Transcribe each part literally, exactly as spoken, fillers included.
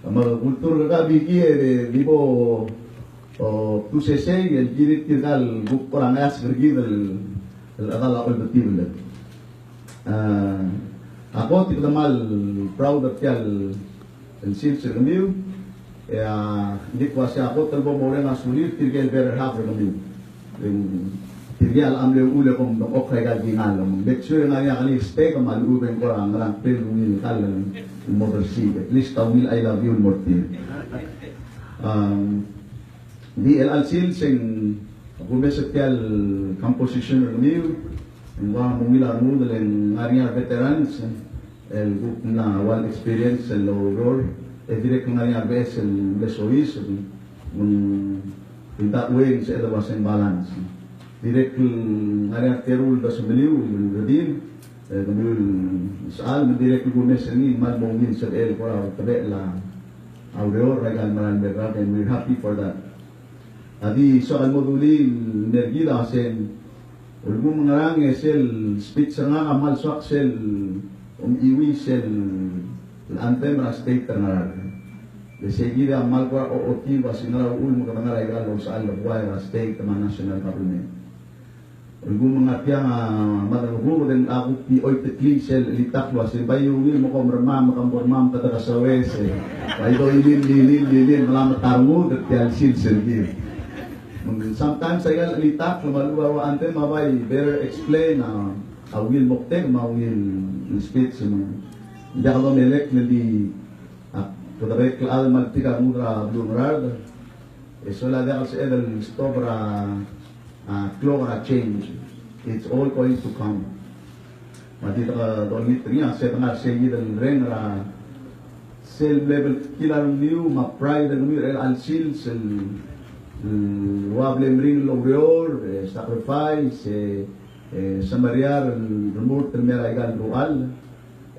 Me a kultur er a Belau e di bo, o, tusesei el kirir tirka el kuk kora ngeasek er kid el, el chedal a olbetibel. A, a kot e kede kmal proud er tia el sils er kemiu, e a, ng di kuk uase a kot el bo moureng a sulir tirke el better half er kemiu. Tirke el mle uchul e kom dengchokl er aika el kingall, make sure e ng ngar er ngii a kelir steak me a lechub e ng kora ngerang klel ungil kall el mo dersii, at least a ungil I love you el mo er tir. Um, Di el chelecha el sils e ng kumes er tia el composition er kemiu, e ng ua mo ungil a rengud el ng ngar er ngii a veterans el kuk mla ua el experience el oureor, e dirrek el ngar er ngii a beches el mle soiseb, me ng, in that way ng sebeched el ua se ng balance. Dirrek el ngar er ngii a teru el dosemeliu el redil, e kemiu el sechal, me ng dirrek el kumes er ngii, me ng mo ungil sebechel el kora tebechel a ureor er aika el merael el mei er a rechad, and we're happy for that. A di soak el mo dulii el mer kid a se, ulekum ngerang e sel speech er ngak a kmal soak sel omechiuii sel anthem er a state er a Ngaraard. Le sei kid a kmal kora ochotii el ua se ngera uchul me kede ngar er aika el osechal el buai er a state me a national government. Ulekum ngar tiang a mad er a rubed e ng kuk di oiteklii sel chelitakl el ua se bai ungil me kom remam, me kom remam, kede kesoes e bai doilil, lilil, lilil, me a mla me ta rengud er tia el sils er kid. Sometimes aika el chelitakl me a lechub a ua anthem a bai better explain a, a ungil moktek me a ungil speech me ng diak domelekl el di, a, kede bek el chad el mle tir a rengud er a beluu er a Ngaraard. E sola diak el sebeched el stop er a, a, klok er a change. It's all going to come. Me a di dek-, dolengit er ngii a se de ngar er sei kid el reng er a sel level kid a rengmiu me a pride er kemiu er chelecha el sils el, el ua bla lemeringel el oureor, e sacrifice, e, e semeriar el remurt el mei er aika el rechad.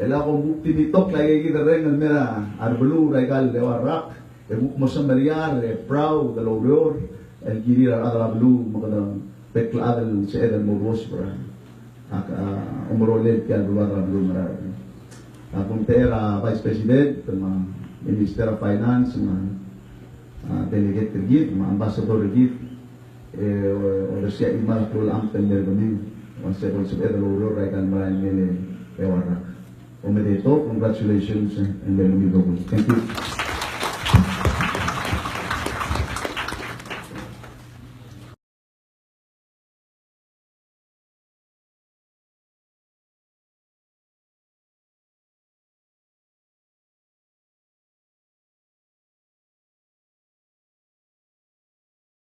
E le kom kuk di mitokl aika kid el reng el mei er a rebeluu er aika el eua el rak, e kuk mo semeriar e proud el oureor el kirir a rechad er a beluu me kede bek el chad el sebeched el mo duoseb er a, a, a omerolel tia el beluad er a beluu er a Ngaraard. A kumtechei er a Vice President me a Minister of Finance me a, a, delegate er kid me a ambassador er kid, e, o, odersii a chimad a klou el amt el mei er kemiu, ua se bo lsebeched el oureor er aika el merael el mei el eua el rak. Omedeto, congratulations, e, el mei er kemiu el rokui. Thank you.